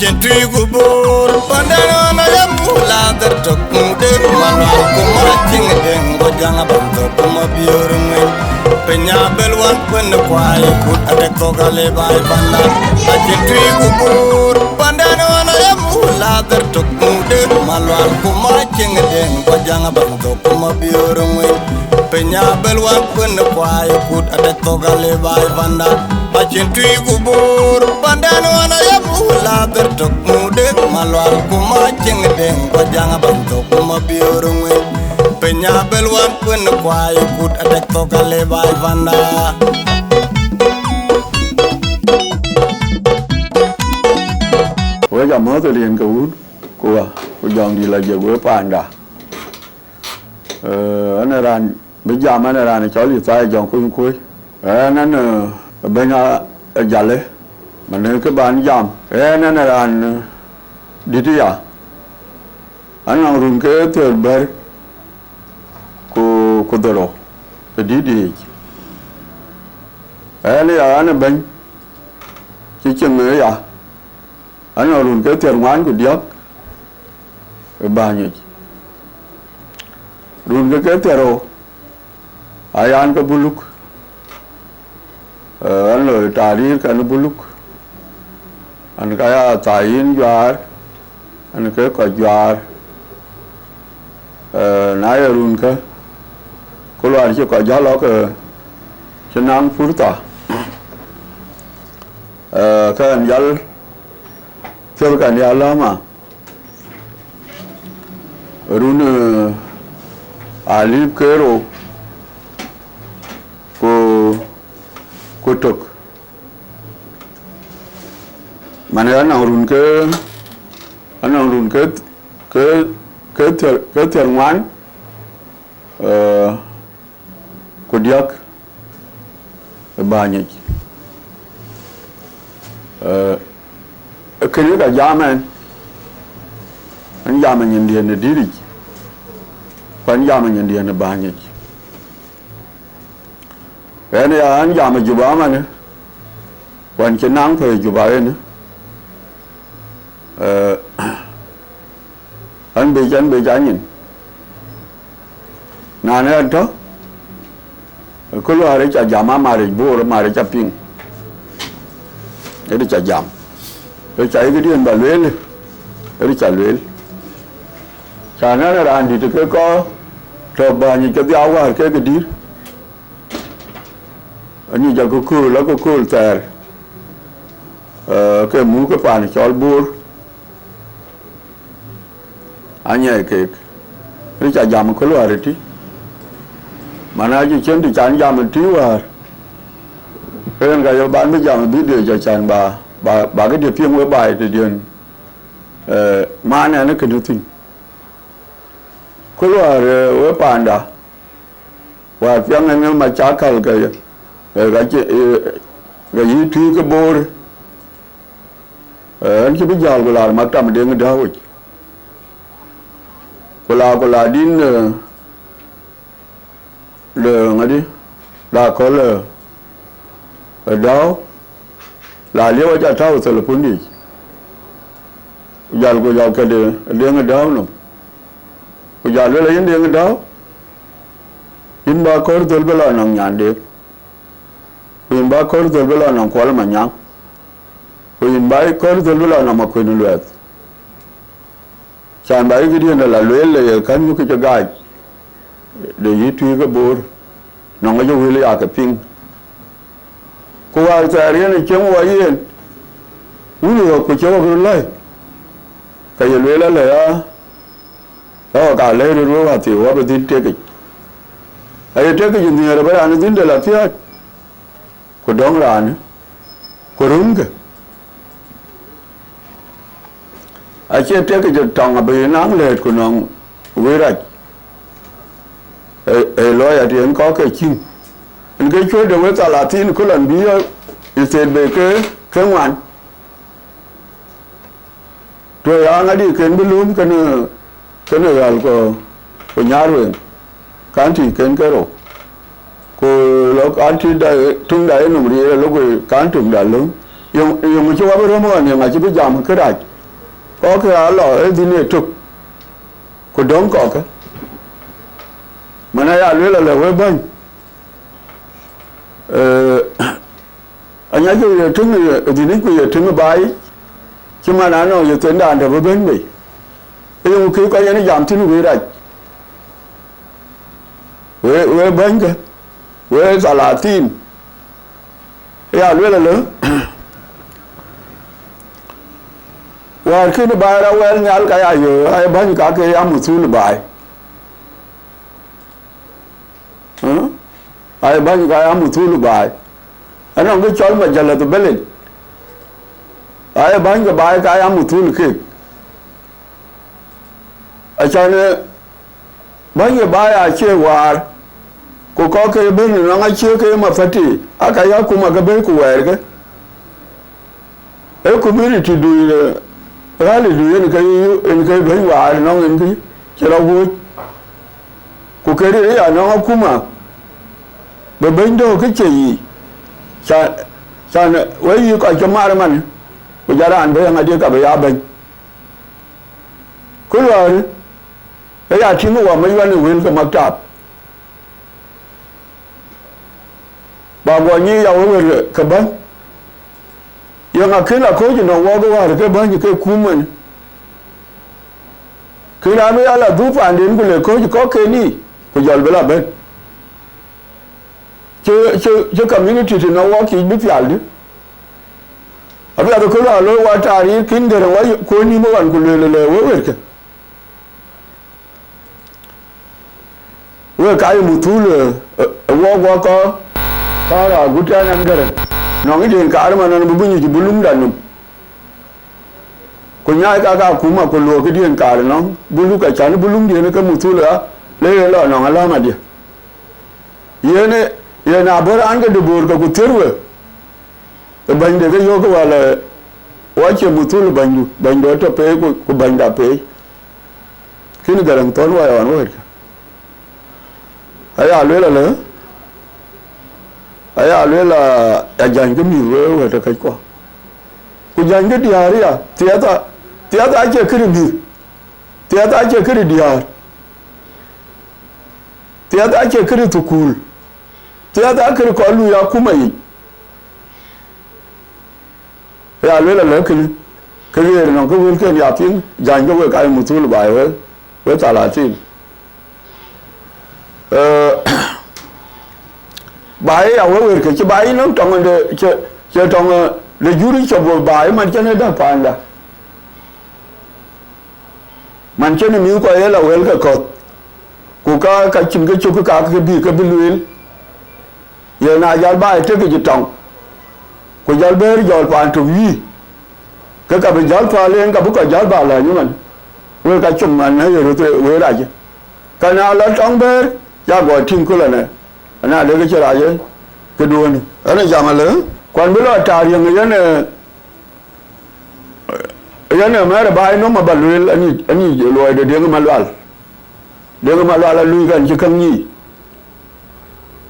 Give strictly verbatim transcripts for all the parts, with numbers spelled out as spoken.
Cïn tui ku bor, pandan ɣɔn aya muk la dhär tök, muk dek malual ku mac ciŋ deŋ, ku jaŋ abam thok ku mabiöör ŋueny. Piny abël wän kuën kuai kut adek thok ale baai panda. Acïn tui ku bor, pandan ɣɔn aya muk la dhär tök, muk dek malual ku mac ciŋ deŋ, ku jaŋ abam thok ku mabiöör ŋueny. Piny abël wän kuën kuai kut adek thok ale baai panda. Acïn tui ku bor, pandan ɣɔn aya muk la dhär tök, muk dek malual ku mac ciŋ deŋ, ku jaŋ abam thok ku mabiöör ŋueny. Piny abël wän kuën kuai kut adek thok ale baai panda. Wek amuɔ̈th ë riɛn ke wun, ku wa, ku jɔŋdït la jek wek panda. Ee, ɣɛn ë raan bï jam, ɣɛn ë raan cɔl Yithaya Jɔŋkuny Kuöc. Ɣɛn, ɣɛn, ee, bɛ̈ny a, a Jale, manë kë ban jam. Ɣɛn, ɣɛn ë raan, ee, dït ya. Ɣɛn nɔŋ run ke thiëër bɛ̈t ku, ku dhorou ë dït yiic. Ɣɛn ya, ɣɛn ë bɛ̈ny cï cieŋ ë ya. Ɣɛn nɔŋ run ke thiëër ŋuan ku diäk ë bäny yic. Run ke ke thiëër rou, aya ɣɛn ke Buluk. Ee, ɣɛn loi tarir kɛn Buluk. Ɣɛn ka ya thayin juaar, ɣɛn ke kɔc juaar. Ee, na ye run ke, ku luaar cï kɔc jäl lɔ ke cï naŋ purtha. Ee, ke ɣɛn jäl thiël kɛn ya lama. Run, ee, alip ke rou ku, ku tök. Manë ɣɛn nɔŋ run ke, ɣɛn nɔŋ run ke, ke, ke thiëër, ke thiëër ŋuan, ee, ku diäk ë bäny yic. Ee, kënë ka jam ɣɛn, ɣɛn jam ë nyindiɛ̈n ë dït yic, ku ɣɛn jam ë nyindiɛ̈n ë bäny yic. Ɣɛn ya ɣɛn jam ë Juba manë, ku ɣɛn cï naŋ thöi Juba ënë. Ee, ɣɛn bec, ɣɛn bec anyin. Na ɣɛn tɔ̈, ku luaar ë ca jam, amar yic Bor, amar yic ca piŋ. Ëdï ca jam. Ë ca yï këdiɛ̈n ba lueel, ëdï ca lueel. Ca nɛn raan dït ke kɔc tɔ̈ bäny yic kedhia wäär ke këdït. Anyic akököl, akököl thɛɛr, ee, ke muk ke pan cɔl Bor. Anyiɛɛi keek. Ri ca jam ë köl wäär ëtï. Man acï cïn të can jam ëtï wäär. Ke yen ka ye ban bï jam ë video ca can ba, ba, ba këdï piŋ we baai tëdiɛ̈n. Ee, man ɣɛn ë kënë thïn. Köl wäär, ee, we panda. Wäär piɛŋ ɣɛn ë macakal ke, ee, ka cï, ee, ke yï tui ke Bor. Ee, ɣɛn cï bï jäl ku la maktam Deŋ Däu yic. Ku la, ku la dïn, ee, de ŋadï, la köl, ee, ë Däu, la liep aca tääu thelepundic. Ku jäl, ku jäl këde Deŋ Däu nɔm. Ku jäl lueel ayïn Deŋ Däu, yïn ba kɔ̈r dhöl bï lɔ nɔŋ Nyandek. Ku yïn ba kɔ̈r dhöl bï lɔ nɔŋ Kuɔl Manyaŋ. Ku yïn ba kɔ̈r dhöl bï lɔ nɔŋ Makuën Luɛth. Can ba yï këdiɛ̈n la lueel le ye kän ŋö kë cï gaac, de yï tui ke Bor, nɔŋ ë jɔ wël ya ke piŋ. Ku wäär thɛɛr yen ë cieŋ wɔ yen, wun ɣɔ̈k ku cï ɣɔ̈k röt läi, ke ye lueel alë ya, ka ɣɔ̈k aa lɛ̈i röt wek wäthii, wɔ bï dhil tekic. Aye tekic ë nhiëër abï raan ë dhil de la thiääk. Ku dɔ̈ŋ raanë, ku römkë. Acie tek jɔ tɔŋ abï naŋ lëët ku nɔŋ wël rac. Ee, ee lɔɔc atiɛɛn kɔ̈k ke cïn. Yen ke cuɔ̈t de wek thalathin ku lɔn bï yɔ ë thet bei ke, ke ŋuan. Tuɔ̈c aa ŋadï ken bï lööm kenë, kenë ɣäl ku, ku nyarweŋ, kanti ken ke rou. Ku lɔ kanti da, tuŋda ye nɔm riɛɛr, lɔ ku kan tuŋda lööm. Yöŋ, yöŋ cï wä bï röm ɣɔn, yöŋ acï bï jam kërac. Kɔckë aa lɔ ë dhïn ë tök, ku döŋ kɔckë. Man aya lueel alë wek bäny. Ee, anyac ye tïŋ ë dhïnic ku ye tïŋ ë baai, cï man anɔŋ ye thëndan dɛ̈ bï bɛ̈n bei. Ee yöŋ kë kɔc yen jam thïn wëi rac. We, we bänykë, we thalathin, ya lueel alë, wäär kën baai rɔt wɛl nhial ka ya yöö, aye bäny ka ke ya muthul baai. Ë? Aye bäny ka ya muthul baai. Anɔŋ kë cɔl majalat beled. Aye bäny ke baai ka ya muthul kek. Acan, ë, bäny ke baai acie waar, ku kɔc ke bɛ̈n ënɔŋ acie ke mapati, aka ya kuma ke bɛ̈i ku wɛɛrkë. Ee community du, ë, rali du yen ke, yen ke bɛ̈ny waar ënɔŋ yen ke cï rɔt wuöc. Ku ke ril ya nɔŋ akuma, bï bɛ̈ny döök kë cie yic. Ca, can, we yï kɔc cï mar man, ku jɔ raan bɛ̈i aŋadï ka bï ya bɛ̈ny. Ku luɔɔri, ë ya tïŋ wä mec wan ë wël ke maktab. Ba guɔ nyic ya wël ke bäny. Yeŋa kën la kɔ̈ɔ̈c ënɔŋ wɔɔk wäär ke bäny ke kum en. Kën raan bï ya la dhuk paanden ku le kɔ̈ɔ̈c kɔ̈k ke ni, ku jɔl bï la bɛ̈n. Cï, cï, cï community të nɔŋ wɔɔk yic bï pial dï? Apiath ë kööl aa looi wa taariik kën gërë wa kuöny nïïm ë ɣɔn ku lueel le we werkë. Wek ka ye muthul, ë, ë, ë wɔɔk wɔɔk kɔ̈k, kɔ̈k agut tɛ̈n ɛn gërë. Nɔŋ ë diën kaar man nɔn bï bï nyuc bï luŋda nöm. Ku nyaai ka ka kuma ku luɔ̈k këdiën kaar nɔŋ, bï luk acan bï luŋdiën ke muthul ɣa, le yen lɔ nɔŋ aläm adië. Yen, yen abɔ̈ raan ke dë boor ke ku thiër we, ë bɛ̈nyde ke yöök ke wäl, ë, wa cie muthul bɛ̈nydu, bɛ̈nydu atɔ̈ peei ku, ku bɛ̈nyda peei. Kën Gäräŋ thɔ̈n wä ɣɔn wëëtkë. Aya lueel alë, aya lueel a, a jäny ke mïth wëë wëët ë kackuɔ. Ku jäny ke diäär ya, thiatha, thiatha acie këdï mïth, thiatha acie këdï diäär, thiatha acie këdï thukul, thiatha akëdï kɔc luui akuma yic. Ya lueel alë kënë, ke ɣeer nɔŋ ke wëlken ya piŋ, jäny ke wek ka ye muthul baai we, we thalathin. Ë, baai ya we wërkë, cï baai nɔŋ tɔŋ de, cï, cï tɔŋ, ë, de juri cop we baai man cïn ë däk paanda. Man cïn ë mïth kɔc ye la wël ke kɔ̈th, ku ka, ka cïn ke cök ka ke bï, ke bï lueel. Yen a jäl baai tek yic tɔŋ, ku jäl bɛ̈ɛ̈r jɔl paan tök yï, ke ka bï jäl päl en, ka bï kɔc jäl bä lɛ̈ny ëmën, wek ka com man në ye röth wëë rac. Ka na lɔ tɔŋ bɛ̈ɛ̈r, ya gɔɔc tïŋ köl ënë, ana de ke cï rac ë këduöönë. Ënë jam alë, kuan bï lɔ taar yëŋ yen, ë, Yen ë mɛ̈ɛ̈r ë baai nɔm abä lueel, anic, anic luɔi de Deŋ Malual. Deŋ Malual alui kan cï käŋ nyiic.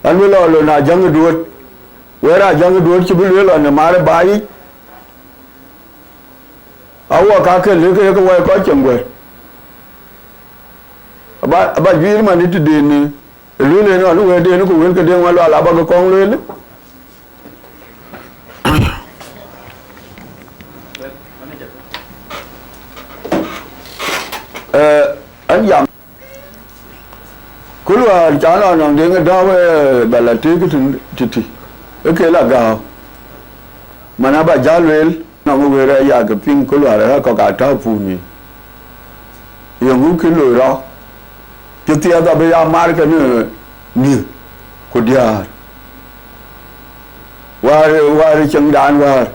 An, bï lɔ lon Ajäŋ ë Duööt. Wɛ̈ɛ̈r Ajäŋ ë Duööt cï bï lueel ɣɔn ë maar ë baai yic. Awɔ ka ke lëk ke ye ke wɔ ye kɔc cieŋ guɛ̈ɛ̈r. Aba, aba juiir man ë tëden, ë lueel en ɣɔn ë wëëtden ku wël ke Deŋ Malual abä ke kɔŋ lueel. Ë, an jam. Ku luɔɔr ca nɔn nɔŋ Deŋ ë Dɔ̈u, ë, bä la tëëk tï, tï, tï. Ë ke la gääu. Man abä jäl lueel, nɔŋ ë wëër ë yak piŋ ku luɔɔr ë kɔ̈k aa tääu puuni. Yeŋu kë loi rɔt, cï thiɛth abï ya mar kenë mïth ku diäär. Wäär, wäär ë cieŋdan wäär.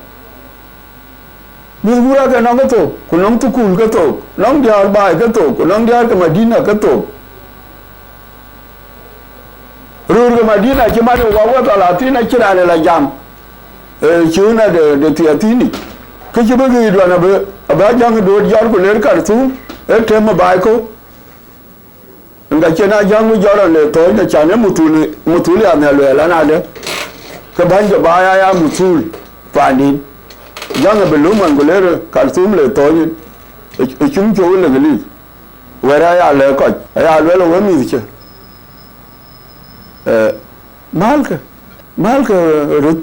Mïth wurä ke nɔŋ ke thok, ku nɔŋ thukul ke thok, nɔŋ diäär baai ke thok, ku nɔŋ diäär ke Madina ke thok. Röör ke Madina cï man ë wä wä thalathin acïn raan ë la jam. Ee, ciööna de, de thiathin yic. Kë cï bï ɣiic duɔn abï, abï Ajäŋ ë Duööt jɔl ku ler Karthum, ee tëm ë baai kɔ̈u. Ŋa cïn Ajäŋ bï jɔl rɔn le thööny, acan ë muthul, muthul ya nhial luɛɛl an adë, ke bäny ke baai aya muthul paanden. Jäŋ abï lum man ku le Karthum le thɔ̈ɔ̈ny ë, ë cum cök ë Leŋlith. Wɛ̈t aya lɛ̈k kɔc, aya lueel we mïth cë. Eh, mälkë, mälkë röt.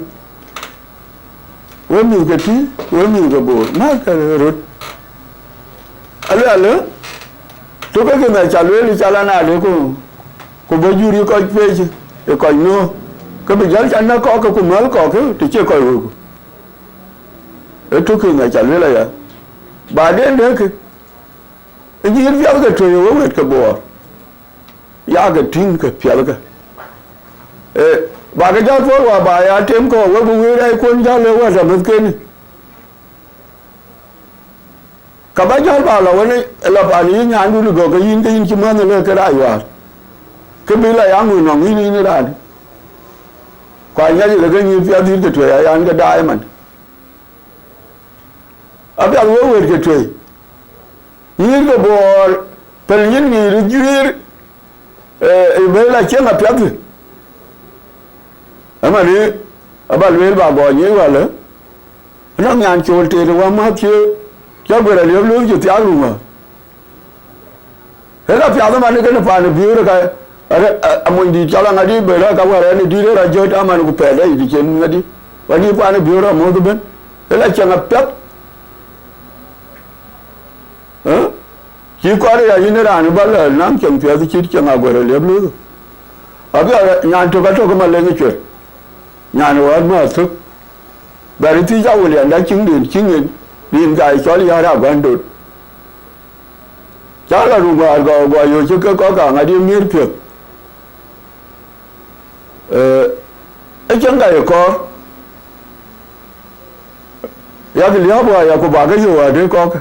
We mïth ke tï, we mïth ke Bor, mälkë röt. Alueel, tök ke kën aca lueel, cal anade ku, ku bɔ̈ jur ë kɔc pec, ë kɔc nööm. Ke bï jäl can në kɔ̈k ke ku mäl kɔ̈k ke, të cie kɔc wëëku. Ë tök kën aca lueel aya. Baden dëkë, ë nyïïr piath ke tueŋ ë we wɛ̈t ke Bor. Yakë tïŋ ke piɛthkë. Eh, ba ke jäl puɔ̈l wä ba ya tem kɔ̈u, we bï wëër ë kuɔ̈n jäl le wɛ̈t amïthken. Ka ba jäl ba lɔ wën ë lɔ pan yïn nyandun ë gɔ̈k ke yïn, ke yïn cï mänh le ke rac wäär. Ke bï lɔ ya ŋö nɔŋ yïn, yïn raan. Ku anyac le ke nyïïr piath dït ke tueŋ aya, yan ke daai man. Apiath we wɛ̈t ke tueŋ. Nyïïr ke Bor, pɛ̈l yïn nyïïr juëër, eh, ë bɛ̈i la cieŋ apiath. Ëmënë, aba lueel ba gɔny ë wälë, anɔŋ nyan col teet ë wämäth cï, cï Aguër Aliëp lööm cï thiaak rum ë. Ë la piath ëmën kënë paan ë Biöör ka, arë, a, a monydït cɔl aŋadï bë rɔ̈ ka wär ɛn ë dït ë rɔt jöt aman ku pɛɛt ë yic cen ŋadï. Wani paan ë Biöör amoth ëbën. Ë la cieŋ apiath. Ë? Cï kɔɔr ya yïn raan bä lɔ naŋ cieŋ piɛth cït cieŋ Aguër Aliëp lueel. Apiɛth nyan tök atök ë Maleŋ ë cuet. Nyan ë wään mäth tök. Bɛ̈r ë thiic Awulian da cïŋ den cïŋ en, rin ka cɔl Yäär Aguändot. Cä lɔ rum wäär gɔɔ, gɔɔ yöö cï ke kɔ̈k kaŋ adï miëër piɔ̈th. Ee, ë cieŋ ka ye kɔɔr, yak liääp wäär ya ku bak ke yöö wäär dee kɔ̈k.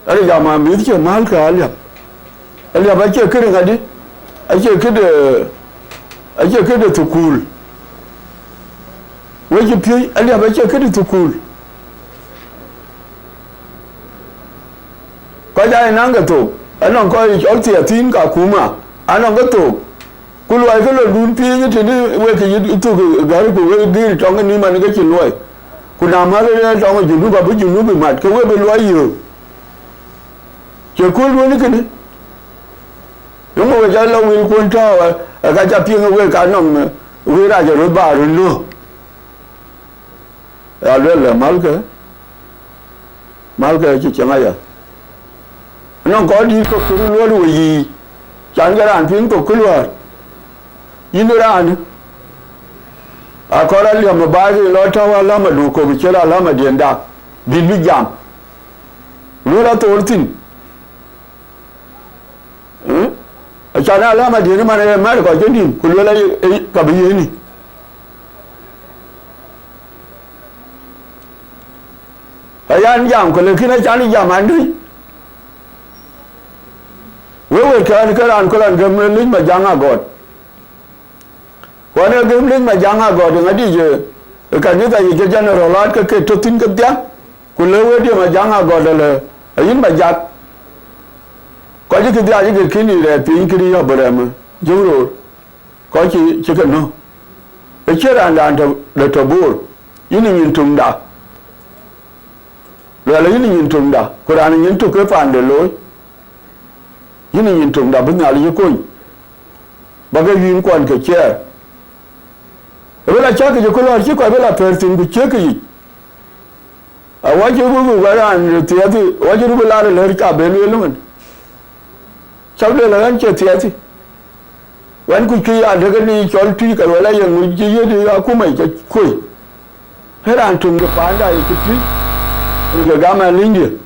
Ëlë jam a mïth cï mäl ke Aliap. Aliap acie këde ŋadï, acie këde, acie këde thukul. We cï piöc, Aliap acie këde thukul. Kɔc aa naŋ ke thok, anɔŋ kɔc cɔl thiathiin ka kuma, anɔŋ ke thok. Ku luɔi ke londun piiny tënë wek ke yï thuk gäri ku wek gëër tɔŋ ë nïïm man ke cïn luɔi. Ku na mäth ë tɔŋ ë Junub abï Junub ë mat, ke we bï luɔi yöök. Cie kööl duɔ̈n kënë? Yöŋö we ca lɔ wil kuɔn tääu, ë ka ca piŋ ë wek ka nɔm, wëi rac ë röt ba röt nöök. Ya luel lë, malkë, malkë cï cieŋ aya. Nɔŋ kɔc dït kɔ̈k cï röt luɔ̈ɔ̈t we yiic, can ke raan piŋ thok kë luäär. Yïn raan, akɔɔr aliɔm ë baai ke lɔ tääu alamadu kɔ̈k cï raan alamadiɛn dak, bït bï jam. Luel athor thïn. Ë? Acan alama diën man ë mɛ̈r kɔc kedï, ku luel aye, aye, ka bï yiëëni. Ayan jam, ku lekin acan jam andui. We wek kɛ̈n ke raan ke lɔn gëm lec Majaŋ Agɔt. Ku ɣɛn ë gëm lec Majaŋ Agɔt ë ŋadï, ë kanitha yic ke general aat ke ke tɔ̈ thïn kedhia, ku lëu wëëtdiɛ̈ Majaŋ Agɔt ëlë, ayïn Majak. Kɔc ë kedhia cï ke kïn yic rɛɛt piny këdï Abraham jök roor, kɔc cï, cï ke nöök. Ë cie raandan tɔ̈, de tɔ̈ Bor, yïn ë nyin töŋda. Luɛl ayïn ë nyin töŋda, ku raan ë nyin tök ke paande looi. Yïn ë nyin töŋda bï Nhialic ë kony, ba ke yïn kuɔn ke ciɛɛr. Ë bï la cäk ke jɔ ku lɔ̈ɔ̈r cï kɔc bï la pɛ̈ɛ̈r thïn ku ciëk ke yic. Awɔc cï bï bï wɛ̈t raan thiɛɛthi, awɔc cï bï lar ë lɛ̈r ca ben lueel ëmën. Cäk lueel ɣɛn cie thiɛɛthi. Ɣɛn kuc kë ya dëkë ni cɔl tui ke lueel aye ŋuc cï yiëëdï akuma yic ke kuöc. Ë raan töŋ de paanda ye cï tui, rin ke gam ë linydië.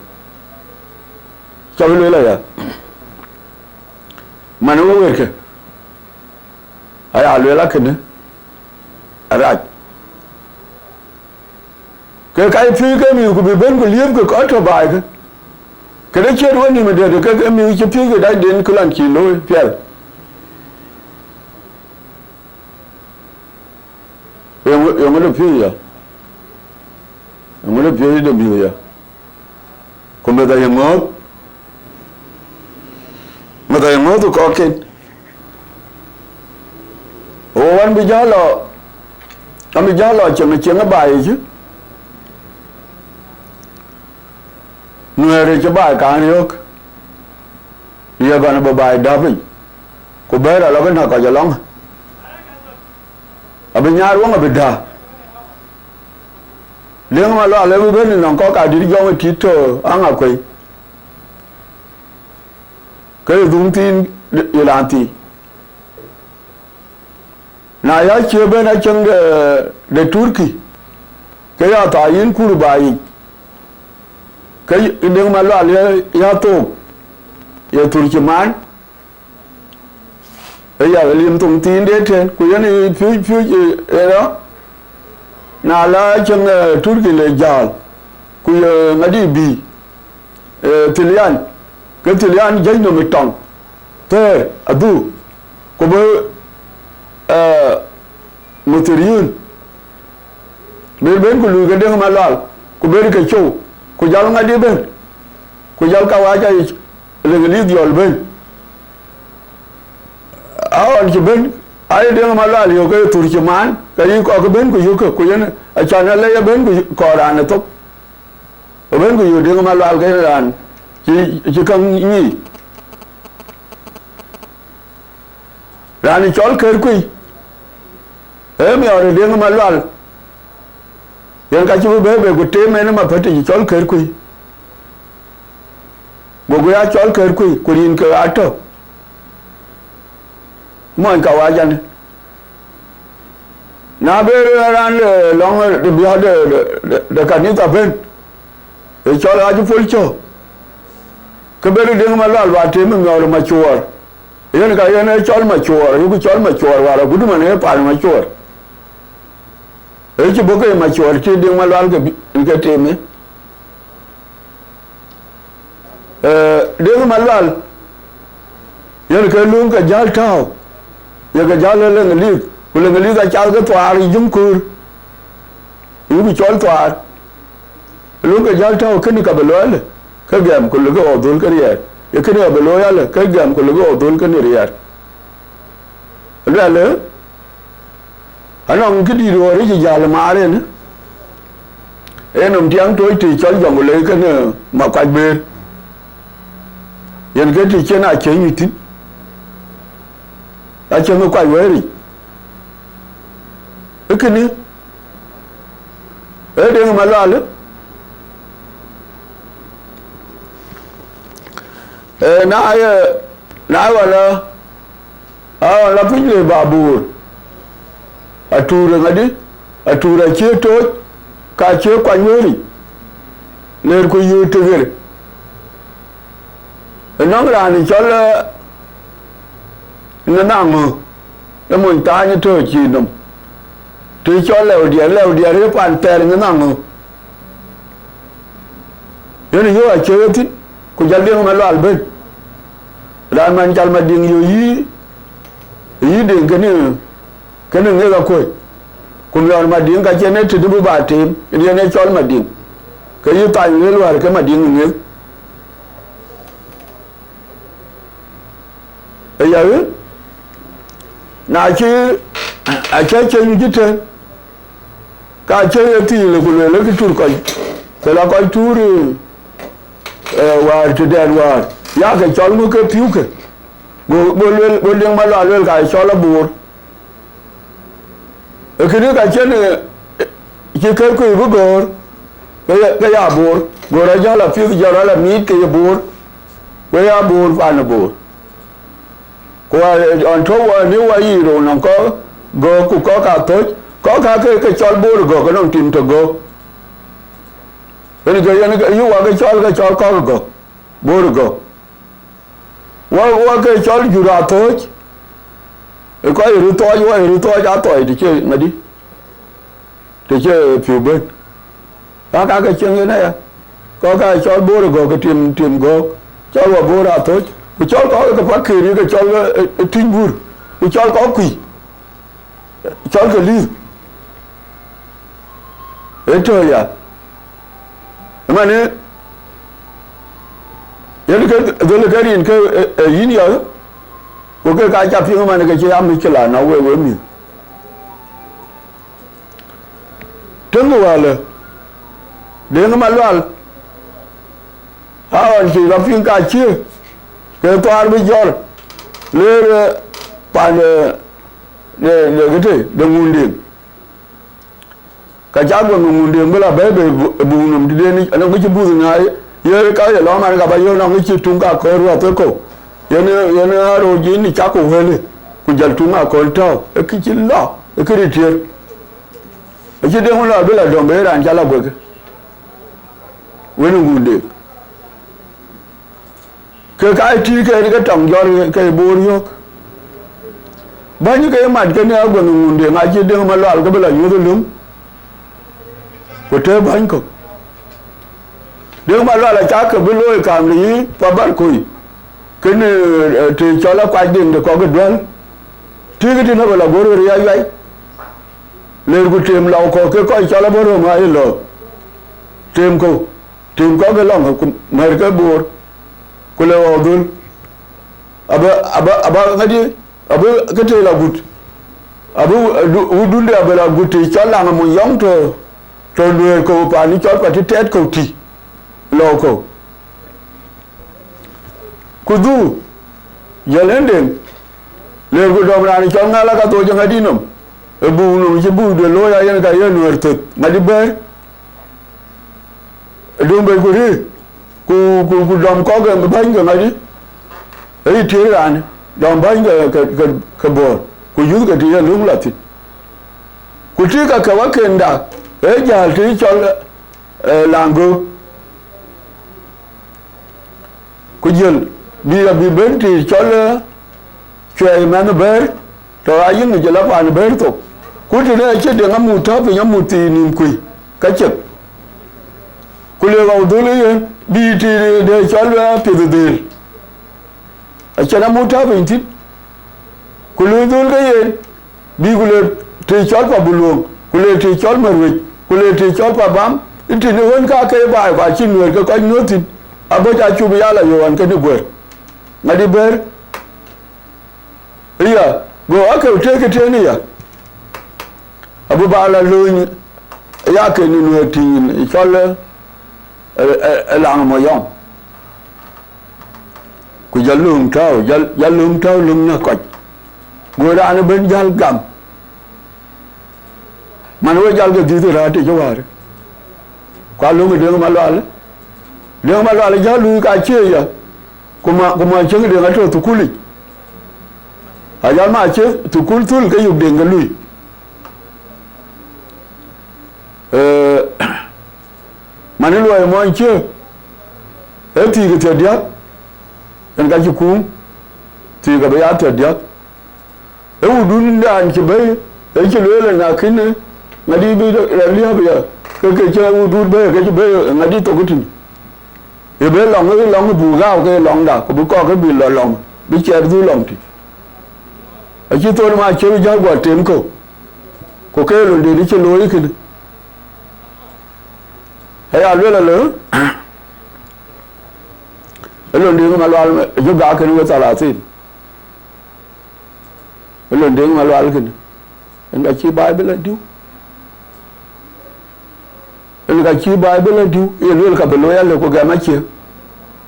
Cä bï lueel aya, man ë we wërkë, aya lueel akënë, arac. Ke ka ye piööc ke mïth ku bï bɛ̈n ku liëpkë kɔc tɔ̈ baai ke, këde ciët we nïm ë dɛ̈t ke, ke mïth cï piööc ke dacden kë lɔn cï looi piɛth. Yeŋö, yeŋö de piööc ya? Yeŋö de piööc de mïth ya? Ku meth aye ŋɔ̈ɔ̈th, meth aye ŋɔ̈ɔ̈th ë kɔcken. Wo wan bï jäl lɔ, Abï jäl lɔ cieŋ cieŋ ë baai yic. Nuɛɛr ë cï baai kaŋ riɔ̈ɔ̈k, ye bɛ̈n bï baai däp piny, ku bɛ̈ɛ̈r alɔ bï näk kɔc alɔŋ. Abï nyaar weŋ abï däk. Deŋ Malual ë bï bɛ̈n nɔŋ kɔ̈k adït jɔŋ ë tit tɔ̈ aŋa kuei, ke ye dhuŋ thiin ye raan thii. Na ya cie bɛ̈n acieŋ de, de Turkey, ke ya thaa yïn kur baai yic, ke Deŋ Malual ya, ya thook, ye thur cï maan, ë ya lim thoŋ thiin de tɛ̈n, ku yen ë piöc piöc ë, ë rɔ. Na la cieŋ, eh, Turkey le jäl, ku ye ŋadï bï, eh, Thilian, ke Thilian jiëc nɔm ë tɔŋ thɛɛr adhuk, ku bï, eh, Muthiriyun, bï ben ku luui ke Deŋ Malual, ku bï ke cou, ku jɔl ŋadï ben, ku jɔl kawaja yic Leŋlith jɔl ben. Aɣɔn cï ben, aye Deŋ Malual yök ke thur cï maan, ke yï kɔk ben ku yökkë, ku yen acan alɛc ëbën ku kɔɔr raan ë thok. Ëbën ku yök Deŋ Malual ke raan cï, cï käŋ nyic. Raan cɔl Kërkui, ee miɔɔr ë Deŋ Malual, yen ka cï bï bɛ̈ɛ̈i bei ku teem en ë mapätic cɔl Kërkui. Goku ya cɔl Kërkui, ku rin ke atɔ̈ mɔny kawajanë. Na bï raan, eh, lɔŋ, eh, de biɔ̈ɔ̈th de, de, de, de kanitha ben, ë cɔl acï pol cök, ke bï Deŋ Malual ba teem ë miɔɔr ë Macuɔɔr. Yen ka yen ee cɔl Macuɔɔr, ayuku cɔl Macuɔɔr wäär agut man ee paan Macuɔɔr. Ë cï bɔ̈ ke Macuɔɔr cï Deŋ Malual ke bï, ke teem ë. Eh, Deŋ Malual, yen ke löŋ ke jäl tääu, ye ke jäl ë Leŋlith, ku Leŋlith acath ke thuaar ë Juŋkör, ayuku cɔl thuaar. Löŋ ke jäl tääu kënë ka bï looi alë, ke gɛm ku lëkë ɣɔ̈k dhöl ke riɛɛr. Ye kënë ka bï looi alë, ke gɛm ku lëkë ɣɔ̈k dhöl ke riɛɛr. Luɛlë, anɔŋ këdït ɣɔn rïc jäl ë maar en, en nɔm tiɛŋ tooc të cɔl Jɔŋlei kënë Makuac Bëër. Yen ke të cïn acïï nyuc thïn, acïï Makuac Wëër yic. Ee kënë, ee Deŋ Malual, ee, na ye, na ye ɣɔn la, a ɣɔn la piny le ba buur, atuur ë ŋadï, atuur acie tooc, ka cie kuany wëëric, leer ku yööt tëgër. Ënɔŋ raan cɔl, eh, Ŋënhaŋö, ë mony thaany ë tɔ̈ cïï nɔm. Të cɔl Lɛudiɛn, Lɛudiɛn ë pan thɛɛr Ŋënhaŋö. Yen yöök acie ye thïn, ku jɔl Deŋ Malual ben. Raan man cal Madiŋ yöök yï, yï Deŋ kënë, kënë ŋek akuöc. Ku miɔɔr Madiŋ ka cïn ë tëdï bï ba teem, yen ee cɔl Madiŋ. Ke yï thany lueel wäär ke Madiŋ ŋek. Aya, na cï, acä cï nyuc ëtɛ̈n, ka cï ye thiil ku lueel ë kë tur kɔc, ke la kɔc tuur, eh, wäär tëdɛn wäär, ya ke cɔl ŋö ke pïu ke, go, go lueel, go Deŋ Malual lueel ka cɔl aboor. Ee kënë ka cïn, eh, cï Kërkui bï göör, ke ya, ke ya boor, göör ajäl apiɛth jɔl rɔt la miit ke ye boor, ku ya boor pan ë boor. Ku wa, ɣɔn tɔ̈u wa ni wa yic rou nɔŋ kɔ̈k gök ku kɔ̈k athöc, kɔ̈k ka ke, ke cɔl boor gök, nɔŋ tim tök gök. Yen ke, yen ke, yï wa ke cɔl, ke cɔl kɔ̈k gök, boor gök. Wa, wa ke cɔl jur athöc, ë kɔc röt thɔɔc, wa röt thɔɔc athɔɔc të cï ŋadï, të cï pïu bɛ̈n. Ka, ka ke cieŋ yen aya. Kɔ̈k ka cɔl boor gök, ke tim, tim gök, cɔl wa boor athöc. Ku cɔl kɔ̈k ke pakëër, ke cɔl, eh, eh, tuny bur. Ku cɔl kɔ̈k kuc, cɔl ke lïth. Ë tɔ̈ ya. Ëmënë, yen ke dhël ke rin ke, eh, eh, yïn ya, ku ke ka ca piŋ ëmënë ke cï ya mïckila na we, we mïth. Deŋ Wäl, Deŋ Malual, a ɣɔn cï rɔt piŋ ka cie, ke thuaar bï jɔl, leer, eh, pan, eh, de, de këtëë, de Ŋundeŋ. Ka cä guɔ ŋun deŋ bï la bɛ̈ɛ̈i bei bu-, buŋ nɔm tëden, anɔŋ kë cï buth ŋaai, ye ka ye lɔ man ka ba yök nɔŋ kë cï tuŋ ka kɔ̈ɔ̈r ruath ë kɔ̈u. Yen, yen ë röör jiin cak ku wëlë, ku jɔl tuŋ akɔ̈l tääu, ë kë cï lɔ, ë kë rït tiëër. Acï deŋ lɔ bï la dɔm bei raan cä la guek, wën ŋun deŋ. Ke ka tïï ke ke tɔŋ jɔt ke Boor yök. Bäny ke mat ke ne aguën ŋun deŋ acï deŋ Malual ke bï la nyuöth ë löŋ, ku tëë bäny kɔ̈k. Deŋ Malual acä ke bï looi kaam de yï pa bär koi, kënë, eh, të cɔl akuac deŋ de kɔ̈k ë duäl. Tïï ke tïn abï la guöör ɣer ya yuai, ler ku tem lɔu kɔ̈k ke kɔc cɔl abï röm aa ye lɔ̈ɔ̈k. Tem kɔ̈u, tem kɔ̈k ke lɔŋ ku mɛ̈r ke Boor. Ku le ɣɔu dhöl, abä, abä, abä ŋadï, abä ke tëë la gut, abä wudunde abä la gut të cɔl laŋ amuny yɔŋ tɔ, tɔ luëër kɔ̈u paan cɔl pa të tɛɛt kɔ̈u tï, lɔu kɔ̈u. Ku dhuu, jɔl en deŋ, ler ku dɔm raan cɔl ŋäl aka thok cï ŋadï nɔm, ë buk nɔm cï buk de looi ayen ka yen nuɛɛr thöth, ŋadï bɛ̈ɛ̈r. Döŋ bei ku rëër, ku, ku, ku dɔm kɔ̈k ë bäny ke ŋadï, ë yï tiëër raan, dɔm bäny ke, ke, ke, ke Boor, ku yuth ke të ye löŋ la thïn. Ku tïï ka ke wakenda, ë jäl të cɔl, eh, Laŋgöök. Ku jël, bï abï ben të cɔl, eh, Cuɛɛi mɛnh bɛ̈ɛ̈r, tɔ aa yïŋ jël apan bɛ̈ɛ̈r thok. Ku tënë acï deŋ amut tääu piny amut thii nïm kui, ka cek. Ku le ɣɔu dhöl ë yen, bï të de cɔl, eh, piɛth dhëël. Acïn amut tääu piny thïn. Ku le dhöl ke yen, bï ku le të cɔl pa Buluöŋ, ku le të cɔl Maruëc, ku le të cɔl pa Bam, ë tënë ɣön ka ke baai, ba cïn nuëër ke kɔc nuööth thïn, abɔ̈ ca cuk ya la yöön kënë guër. Ŋadï bɛ̈ɛ̈r, ëya, go akeu tëëk ë tëën ëya, abï ba la lööny, ya ke në nuëër tïŋ cɔl, ë, ë, ë, ë laŋ mɔyɔŋ. Ku jɔl lööm tääu, jɔl, jɔl lööm tääu lööm në kɔc. Go raan ëbën jäl gam. Man we jäl ke dhiëth ë raan të cï wäär. Ku alööm ë Deŋ Malual. Deŋ Malual jäl lui ka cie ya. Ku ma, ku ma cieŋ Deŋ atɔ thukulic. Ajɔl ma cie thukul thul ke yök Deŋ ke lui. Ee, man ë luɔi mɔny cie, ee thiëëk ë thiärdiäk, en ka cï kuum, thiëëk abï ya thiärdiäk. Ee wudun dan cï bɛ̈i, ee cï lueel ë na kënë, ŋadï bï rɔt liääp ya, ke ke cï wudun bɛ̈i, ke cï bɛ̈i ŋadï thok ë tïn. Ye bï lɔŋ, ee lɔŋ buk gääu ke lɔŋda, ku bï kɔk ke bï lɔ lɔŋ, bï ciɛɛr dhuk lɔŋ tï. Acï thon ma cï jäl guɔ tem kɔ̈u, ku ke lon dït cï looi kënë. Aya luel alë, ë lon Deŋ Malual jɔ gak kënë we thalathin. Ë lon Deŋ Malual kënë. En ka cï Baibul adiu. En ka cï Baibul adiu, ye luel ka bï looi alë ku gɛm acie.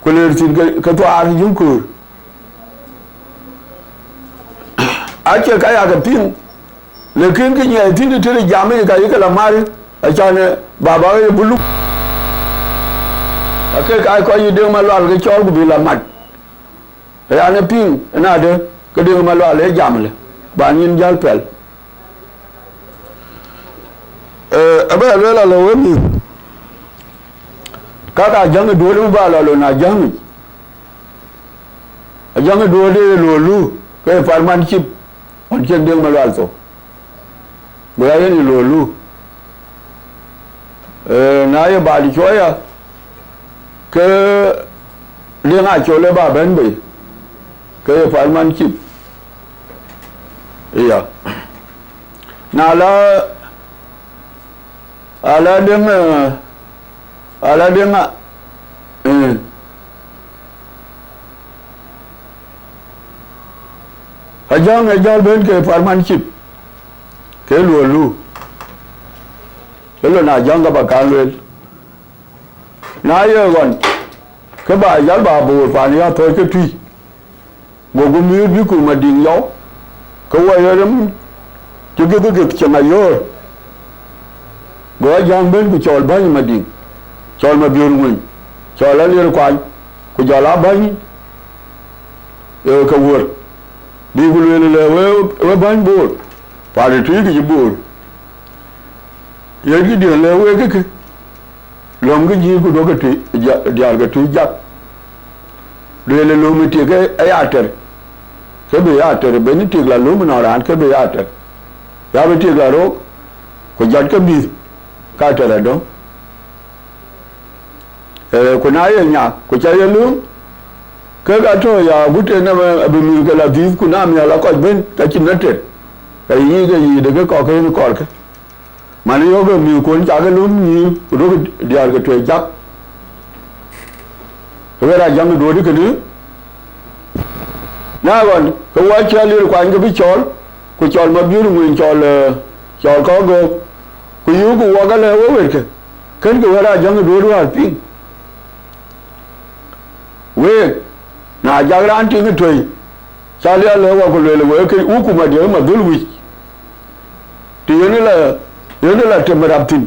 Ku leer thïn ke, ke thuaar yïn köör. Acie ka ya ke piŋ, lakin kë nyiɛɛi thïn tëtënë jam yic ka yï ke la mar, acan, eh, baba ye buluk. Ake ka kɔc yï Deŋ Malual ke cɔɔl ku bï la mat. Yan ë piŋ, ënadë, ke Deŋ Malual ë jam lë, ba nyin jäl pɛl. Eh, abɛ luel alë we mïth, ka ka jäŋ ë duööt bï ba lɔ lon ajäŋ yic. Ajäŋ ë duööt ë luölu, ke parman cip, ɣɔn cïn Deŋ Malual thok. Go ya yen ë luölu. Eh, na ye baad cuɔya, ke Deŋ Acol ë ba bɛ̈n bei, ke ye parman cip. Iya. Na la, ala Deŋ, eh, ala Deŋ a, eh. Ajäŋ ë jäl bɛ̈n ke parman cip, ke luölu. Ë lon Ajäŋ ka ba kaŋ lueel. Na ye ɣɔn, ke ba jäl ba boor paan ya thɔ̈ɔ̈c ke tui. Goku miööt bï ku Madiŋ yɔu, ke wɔ ye rem cï gith gith ceŋ ayöör. Go Ajäŋ bɛ̈n ku cɔl bäny Madiŋ, cɔl Mabiör Ŋueny, cɔl Alier Kuany, ku jɔl aa bäny, ee, ke wuör. Bï ku lueel lɛ we, we bäny boor, paan ë tui kë cï boor. Yen kë diën lɛ wek kë, lɔ̈mkë nyïïr ku duɔ̈kkë tui, ja-, diäär ke tui jak. Lueel ë lööm ë tik ë, ë ya tɛr, ke bï ya tɛr, ben tik la lööm ënɔɔn raan ke bï ya tɛr. Ya bï tik la rook, ku jɔtkë mïth, ka tɛr adöŋ. Ee, ku na ye nya, ku ca ye lööm, ke ka tɔ̈ ya gut en abï mïth ke la dhiëth, ku na miäk la kɔc ben, ka cïn na tɛr, ka yï ke yï de ke kɔ̈k ke yen kɔɔrkë. Man yɔ̈ɔ̈k ë mïthkuön cak ë löm nyïïr, ku duɔ̈kkë diäär ke tuɛc jak. Ke wɛ̈t Ajäŋ duööt kënë, na ɣɔn, ke wɔ cï Alier Kuany ke bï cɔɔl, ku cɔl Mabiör Ŋueny cɔl, ee, cɔl kɔ̈k göök, ku yöökku wɔ ke lɛ̈k we wɛ̈tkë, kënkë wɛ̈t Ajäŋ duööt wäär piŋ. Week, na jak raan tiŋ ë tuɛi, ca liɛl lɛ̈k wɔ ku lueel wek ke wukuma diëk ma dhöl wïc. Të yen la, yen la tem rap thïn,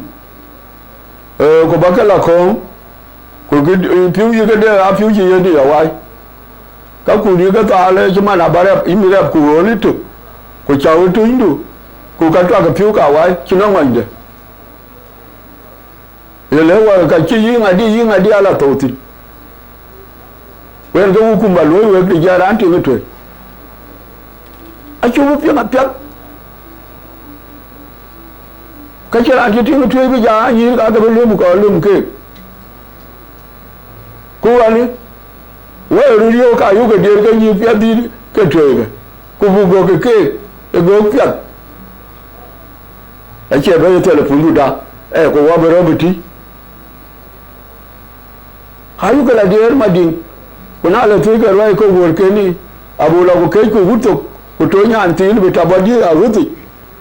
ee, ku ba ke la kɔ̈ɔ̈ŋ, ku kë, ee, piu yï këde aa piu cï yen ya wai. Ka kun yï ke thaal, ee, cï man aba rɛp, yï mi rɛp ku ɣööl ë tök, ku cäu ë tunydu, ku ka tuak ë piu ka wai, cïn aŋuanyde. Ye lëu wɔ ka cï yï ŋadï, yï ŋadï ala thou thïn. Ku yen ke wukum ba luöi wek të jɛ raan tiŋ ë tuëc. Acuk bï piŋ apiɛth. Ka cï raan cï tiŋ ë tuëc bï jɔ anyïïr, ka ke bï löm kɔɔr löm keek. Ku wani, wɔ ë röt yöök ka yök ke diëër ke nyïïr piɛth dïït ke tuëëkë, ku buk gök ke keek ë gök piɛth. Acie bɛ̈ny ë thɛl ë pundu da, ee, ku wɔ bï rɔ̈m ë tï. Ayuk ke la diëër Madiŋ, ku na lɔ thiëëc ke ruääi ke wuöörkeni, abuk lɔ ku këcku wut thok, ku tɔ nyan thiin bï tɔ bɔ̈ diëër aɣöthic,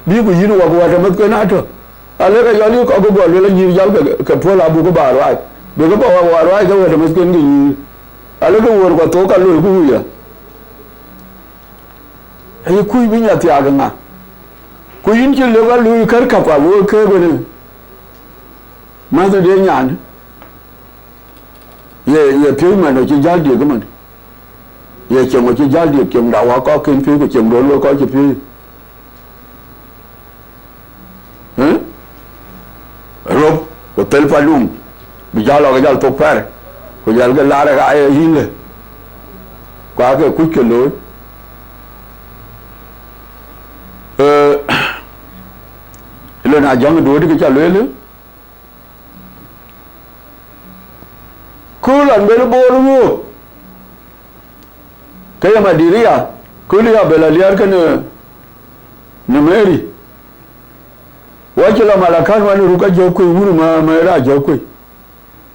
bï ku yïn wɔ ku wɔ tɔ meth ke na tɔ. Alëk ayɔl yï kɔk ke guɔ luel anyïïr jäl ke, ke puɔ̈l abuk ke ba ruääi, bï ke ba wɔ ruääi ke wɔ tɔ meth ken ke nyïïr. Alëk ke wuöör kua thok ka loi ku wuya. Ayï kuc bï nya thiaak ë ŋa? Ku yïn cï lëk alui kär käp, ago keek wënë. Mäthde nyan, ye, ye piööc man ë cï jäl diëk ëmën. Ye cieŋ ë cï jäl diëk, cieŋda wä kɔk kën piööc, ku cieŋ duɔ̈n wek kɔc cï piööc. Ë? Röp, ku thel padum, bï jäl lɔ ke jäl thok pɛ̈r, ku jäl ke laar ë ɣaac ë yïn lë, ku aake kuc ke looi. Ee, ëlë na jäŋ duööt kë ca lueel, ku lɔn ben Bor wuöök, ke ye Madiria, ku lë ya bɛ lɔ liɛɛr kenë Nimeri. Wɔ cï lɔ Malakal wän ruk ajɔ̈k kuëi, wun ma, ma rac jɔ̈k kuëi,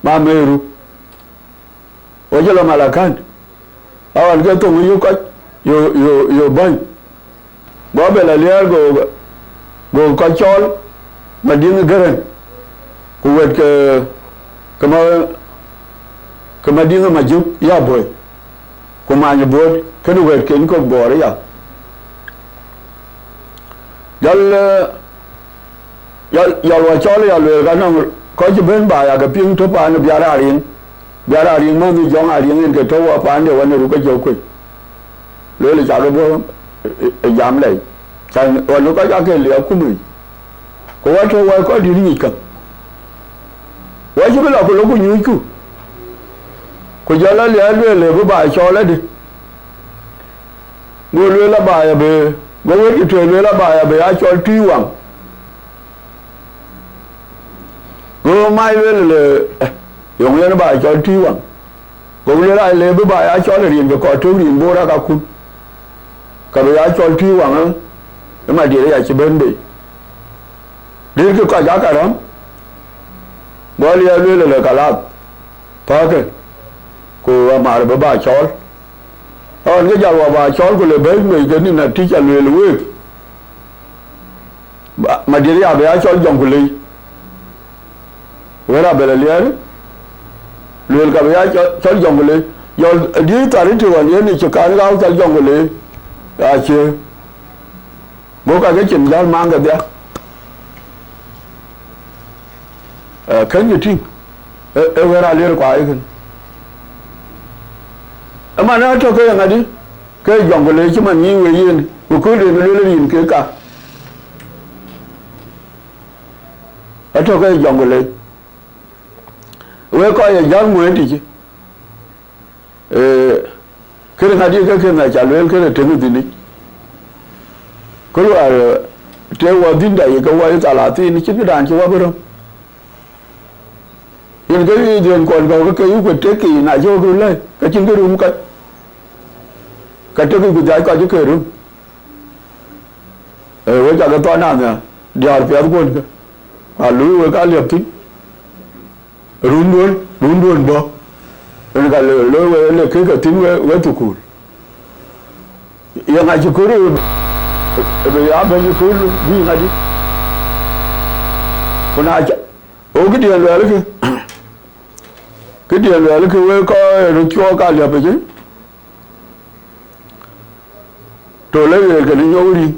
ma Meru. Wɔ cï lɔ Malakal, aɣɔn ke thoŋ yök kɔc, yo, yo, yo bäny. Go bɛ lɔ liɛɛr, go, go kɔc cɔɔl Madiŋ ë Gërɛn, ku wɛ̈t ke, ke ma, ke Madiŋ ë Majök ya Buɔ̈i, ku Many Buɔ̈t, kënë wɛ̈tken kɔ̈k Bor aya. Jɔl, ee, jɔl, jɔl wɔ cɔɔl ya lueel ka nɔŋ kɔc cï bɛ̈n ba ya ke piŋ tɔ paan ë Biar Ariŋ. Biar Ariŋ mänh ë Jɔŋ Ariŋ yen ke tɔ wɔ paande wän ë ruk ajɔ̈k kuëi. Lueel cakë bɔ̈ ë, ë, ë jam lɛi. Can ɣɔn ë kɔc ake liɛɛk kum yic. Ku wɔ tɔ wɔ kɔc dït ŋic käŋ. Wɔ cï bï lɔ ku lok ku nyuucku. Ku jɔl lɔ liɛɛr lueel le bï ba cɔɔl adï. Go lueel abaai abë, go wël cï tueŋ lueel abaai abë ya cɔl Tui Waŋ. Go mac lueel le, eh, yöŋ yen ba cɔl Tui Waŋ. Go lueel a le bï ba ya cɔl ë rin ke kɔc tök rin Bor akakun. Ka bï ya cɔl Tui Waŋ, ë, ë Madiria cï bɛ̈n bei. Dïtkï kɔc aka rɔ̈m, go liɛɛr lueel le kalath, pääkë, ku amar bï ba cɔɔl. Ɣɔn ke jal wɔ ba cɔɔl, ku le bɛ̈ɛ̈i mec ke nïn atïc alueel week, ba, Madiria bï ya cɔl Jɔŋ ku lei. Wën abël aliɛɛr, lueel ka bï ya cɔl, cɔl Jonglei. Jɔl dïït thar ë të ɣɔn yen ë cï kan ɣau cɔl Jonglei, acie. Go ka ke cin jäl maŋ kedhia. Ee, kën ye tïŋ, ee, ee wëër aliɛɛr kua ye kën. Ëman atɔ̈ ke ye ŋadï, ke Jonglei cï man nyïïn wei yen, ku kööl den lueel rin ke ka. Atɔ̈ ke ye Jonglei. Wek kɔc ye jäl ŋuëën tïc. Ee, kënë ŋadï ke kënë aca lueel kënë tëŋ dhïnic. Kë luaar, ee, të wɔ dhïnda ye ke wɔ ye thalathin, cïn këdan cï wɔ bï röm. Yen ke yï dhiën kɔn kɔ̈k ke ke yï ku tek kï, na cï wɔ bï lɛ̈i, ke cïn kë rum kɔc. Ka tek kï ku dhiac kɔc ke röm. Ee, wek cakë thɔn anhiar, diäär piɛth kuɔn ke. Aluui wek ka liep thïn. Runduön, runduön bɔ̈. Yen ka le, le we, le kek ke thïn we, we thukul. Ye ŋa cï kɔɔr ë, ë bï ya bɛ̈ny ë kööl bï ŋadï? Ku na ca, o këdiën luɛɛl kë, këdiën luɛɛl kë wek kɔc ë röt cuɔɔk ka liep ëcï. Tol ë ɣeer kën nyɔk riŋ.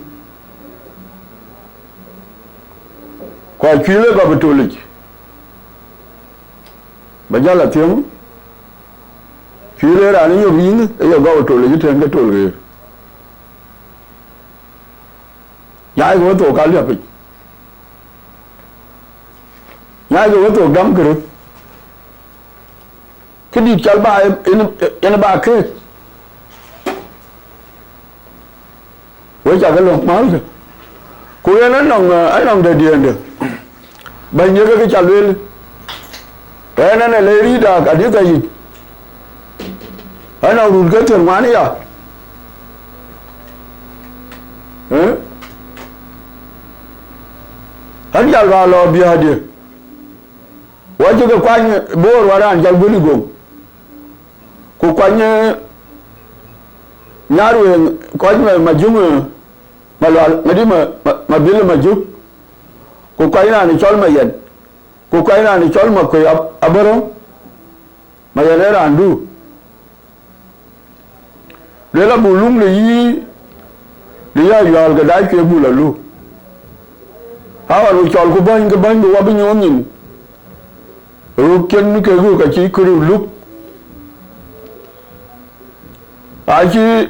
Ku acuil ë gɔp ë tolic. Ba jäl athiëŋ, cuil ë raan ë nyɔk riŋ ë ye gɔp ë tolic ë tëŋ ke tol ɣeer. Nyaai ke we thok ka liapic. Nyaai ke we thok dɔm këröt. Këdït cal ba en, en, en ba keek. Wek cakë lɔ̈ŋ mälkë. Ku yen anɔŋ, eh, anɔŋ dɛ̈diɛ̈ndë. Bɛ̈ny ye ke ca lueel. Ɣɛn ɛn ë le riida adï ka yic. Anɔŋ rut ke thiël ŋuan ya. Eh? An jal ba lɔ biäkdië. Wɔ cï ke kuany Boor wä raan jal guël ë gom. Ku kuany, eh, Nyarweŋ kɔc ma, Majuŋ, eh, Malual, ŋadï ma, ma, Mabil Majuk. Ku kuany raan cɔl Mayɛn. Ku kuany raan cɔl Makuëi Ab-, Aboro. Mayɛn ee raandu. Lueel abuk luk në yï, në yï Ayual ke dac ke bul aluk. Aɣɔn ku cɔl ku bäny ke bäny bï wɔ bï nyuɔɔth nyin. Ruk cïn ke ruk acï kë ruk luk. Acï,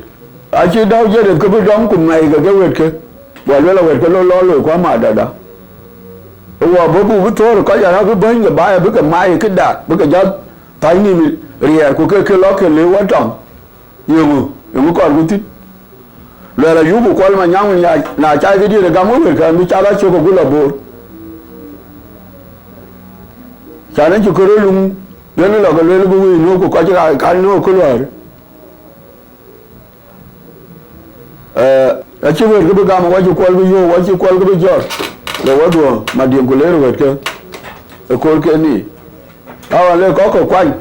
acï däu Jerith ke bï dɔm ku mɛi ke ke wetke. Guɔ lueel awetke lɔ lɔ loi ku amadada. Wɔ bï buk bï thöör kɔc arä bï bäny ke baai abï ke mai këda, bï ke jɔ thäi nïm riɛɛr ku ke ke lɔ ke le wɔ tɔŋ. Yeŋö, yeŋö kɔɔr ku thïn? Luɛɛl ayuku kuɔl ma nyaŋ wën ya, na cai ke diëër gam wën ka bï cak acök agu lɔ Boor. Can acï kërë luŋ, yen lɔ ke lueel bï wëi nöök ku kɔc ka, ka nöök kë luäär. Eh, acï wëët kë bï gam, wacï kuɔl bï yöök, wacï kuɔl kë bï jɔt. Le wɔ dhuɔ, ma diëŋ ku leer wëët ke, ë koor ke ni. Awa le kɔc ke kuany,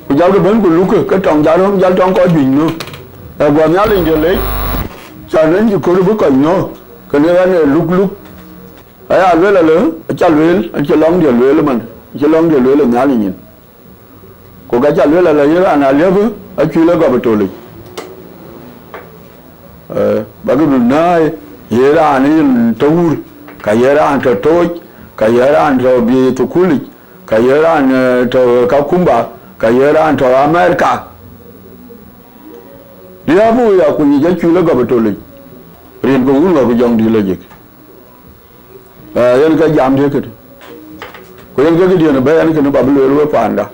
ku jal ke bɛ̈n ku luk ke, ke tɔŋ jal röm, jal tɔŋ kɔc juëc nöök. Ë guɔ Nhialic de lec, can en cï kɔɔr bï kɔc nöök, kënë ɣɛn ë luk luk. Aya lueel alë, aca lueel, acï lɔŋdiɛ̈ lueel ëmën, acï lɔŋdiɛ̈ lueel ë Nhialic nyin. Ku ka ca lueel alë, ye raan aliëpë, acuil ë gɔp ë tolic. Eh, ba këdu nääi, ye raan yen tɔ wur, ka ye raan tɔ tooc, ka ye raan tɔ bï thukulic, ka ye raan, eh, tɔ Kakumba, ka ye raan tɔ Amerika. Liääpë wei akuc yic acuil ë gɔp ë tolic, rin ke wun ɣɔ̈k ku jɔŋdït lajik. Eh, yen ke jam diëë kënë. Ku yen ke këdiën ëbɛ̈n yen kënë ba bï lueel we paanda.